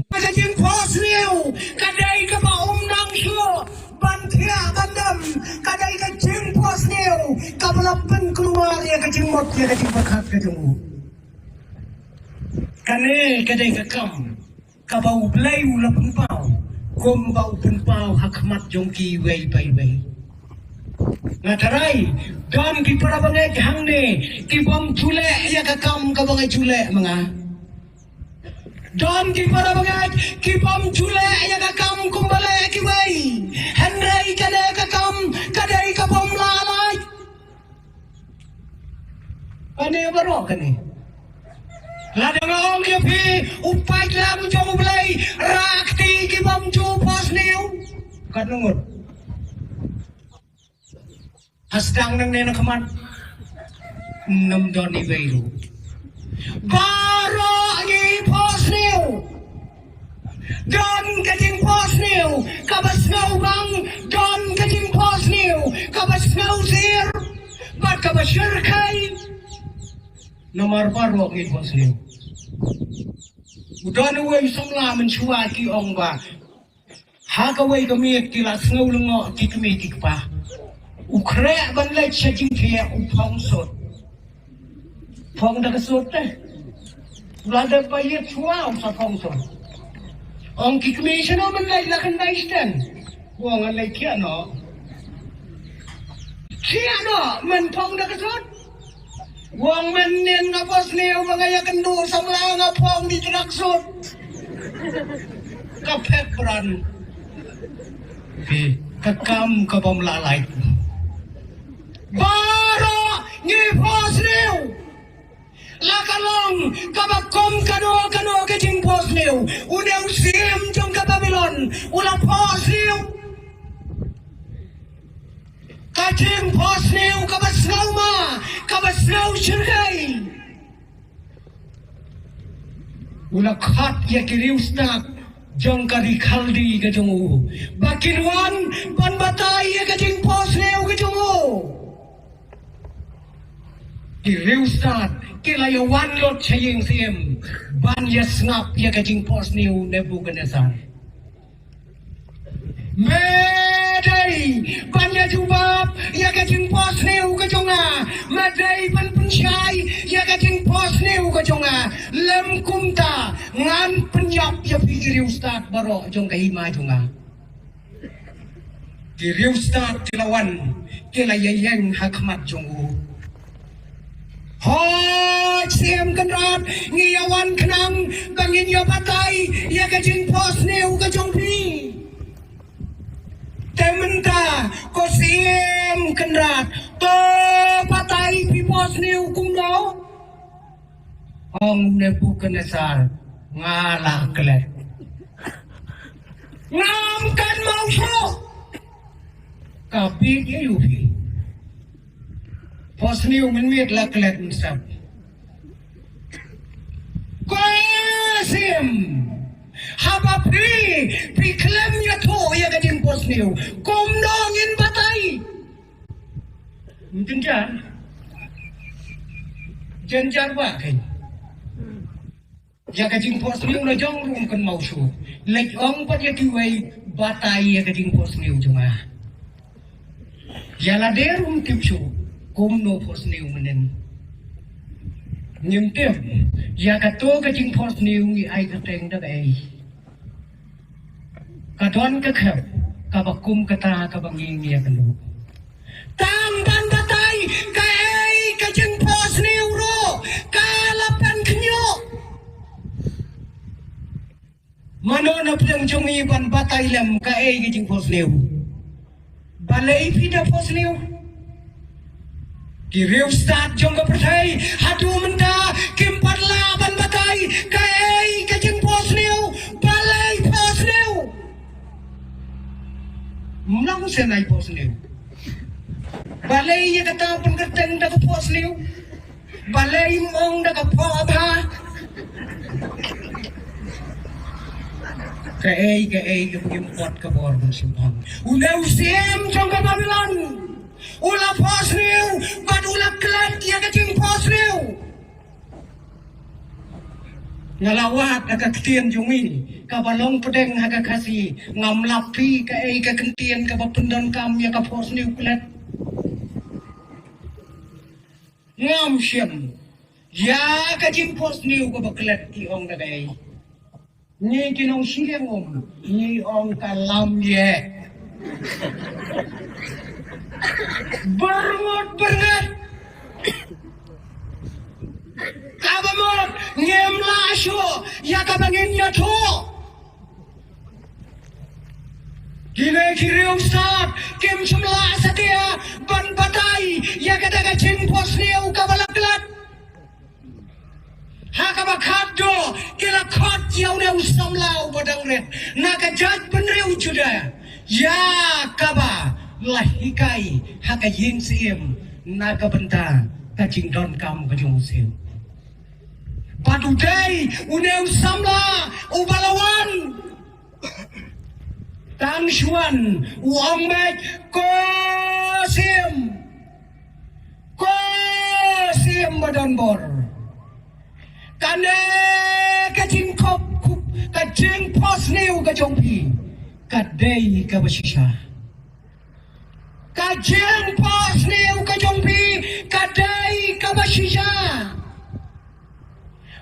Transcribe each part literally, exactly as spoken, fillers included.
Ka jingphohsniew ka dei kaba ym nang shuh ban thiah ban dem, ka dei ka jingphohsniew kaba la pynkulmar ïa ka jingmut ïa ka jingpyrkhat ka jong u. Kane ka dei ka kam kaba U Blei u la pynpaw, kumba u pynpaw ha khmat jong kiwei pa iwei. Nga tharai don ki para bangeit hangne ki bym ju leh ïa ka kam kaba nga ju leh ma nga. Don ki para bangeit ki bym ju leh ïa ka kam kumba leh kiwei. Hynrei kane ka kam ka dei ka bym lah lait. Kane baroh kane. Lada nga ong ïa phi u paidlang jong U Blei, rah kti ki bym ju phohsniew. Katno ngut? Ha sdang nangne na khmat, ym don iwei ruh. Baroh ngi phohsniew. Don ka jingphohsniew kaba sngewbang, don ka jingphohsniew kaba sngewsih bad kaba shyrkhei. Namar baroh ngi phohsniew. U don uwei u samla mynshuwa ki ong ba ha kawei ka miet ki la sngew lyngngoh ki kmie ki kpa. U khreh ban leit sha jingthiah, u phong sut. Phong da ka sut te. U la dep ba ïeit shuwa u sa phong sut. Ong ki kmie, shano men leit? La khyndai sten. U ong, ngan leit thiah noh. Thiah noh, men phong da ka sut. U ong, mynnin nga phohsniew ba nga ïakynduh samla, nga phong da ka tracksuit. Ka phet pran. Phi, ka kam ka bym lah lait. Baroh ngi phohsniew. La ka long kaba kum kano kano ka jingphohsniew. Une u siem jong ka Babilon u la phohsniew. Ka jingphohsniew kaba sngewma, kaba sngewshyrkhei. U la khot ïa ki riewstad jong ka ri Khaldi ka jong u ba kin wan ban batai ïa ka jingphohsniew ka jong u. Ki riewstad ki la ïa wan lut sha ïing siem ban ïa sngap ïa ka jingphohsniew Nebukadnesar. Me dei ban ïa jubab ïa ka jingphohsniew ka jong nga. Me dei ban pynshai ïa ka jingphohsniew ka jong nga. Lym kumta ngan pynïap ïa phi ki riewstad baroh jong ka hima jong nga. Ki riewstad ki la wan, ki la ïa ïeng ha khmat jong u. Hooid Siem Kynrad, ngi ïa wan khnang ba ngin ïa batai ïa ka jingphohsniew ka jong phi. Te mynta ko Siem Kynrad, to batai phi phohsniew kumno? Ong Nebukadnesar, nga la klet. Ngam kan mau shuh. Ka bit ïa u phi. Phohsniew mynmiet la klet mynstep. Ko Siem, haba phi, phi khlem ïathuh ïa ka jingphohsniew, kumno ngin batai? Ym jynjar. Jynjar ba kein. Ïa ka jingphohsniew la jong ruh ym kynmaw shuh. Leit ong pat ïa kiwei batai ïa ka jingphohsniew jong nga. Ïa lade ruh ym tip shuh kumno phohsniew mynnin. Ngim tip ïa kato ka jingphohsniew ngi ai kyrteng da kaei. Ka don ka khep kaba kum kata kaba ngi ngi ïa kynduh. Tang ban batai kaei ka jingphohsniew ruh ka la pynkhynñiuh. Mano na pdeng jong ngi ban batai lem kaei ka jingphohsniew? Balei phi da phohsniew? Ki riewstad jong ka pyrthei haduh mynta kim pat lah ban batai kaei ka jingphohsniew. Balei phohsniew? Mlong sen ai phohsniew. Balei ïa kata pynkyrteng da ka phohsniew? Balei ym ong da ka phohbha? Kaei kaei ka pynpot ka bor ban sngewthuh. Une u siem jong ka Babilon u la phohsniew bad u la klet ïa ka jingphohsniew. Nga la wad ha ka ktien jong ngi kaba long pdeng ha ka Khasi, ngam lap phi kaei ka kyntien kaba pyndonkam ïa ka phohsniew klet. Ngam shim ïa ka jingphohsniew kaba klet, ki ong da kaei. Ngi ki nongshiliang um ngi ong ka lam ïeh. Byrngot byrngat. Kaba mut ngim lah shuh ïa kaba ngin ïathuh. Kine ki riewstad kim shym lah satia ban batai ïa kata ka jingphohsniew kaba la klet. Ha kaba khatduh ki la khot ïa une u samla uba dang rit na ka jaitbynriew Judah, ïa kaba la hikai ha ka ïing syiem na ka bynta ka jingdonkam ka jong u syiem. Bad u dei une u samla uba la wan tang shuwa, u ong beit, ko syiem, ko syiem ba don bor, kane ka jingkhop, ka jingphohsniew ka jong phi ka dei kaba shisha. Ka jingphohsniew ka jong phi ka dei kaba shisha.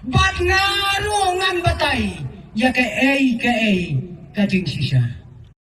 Bad nga ruh ngan batai ïa kaei kaei ka jingshisha.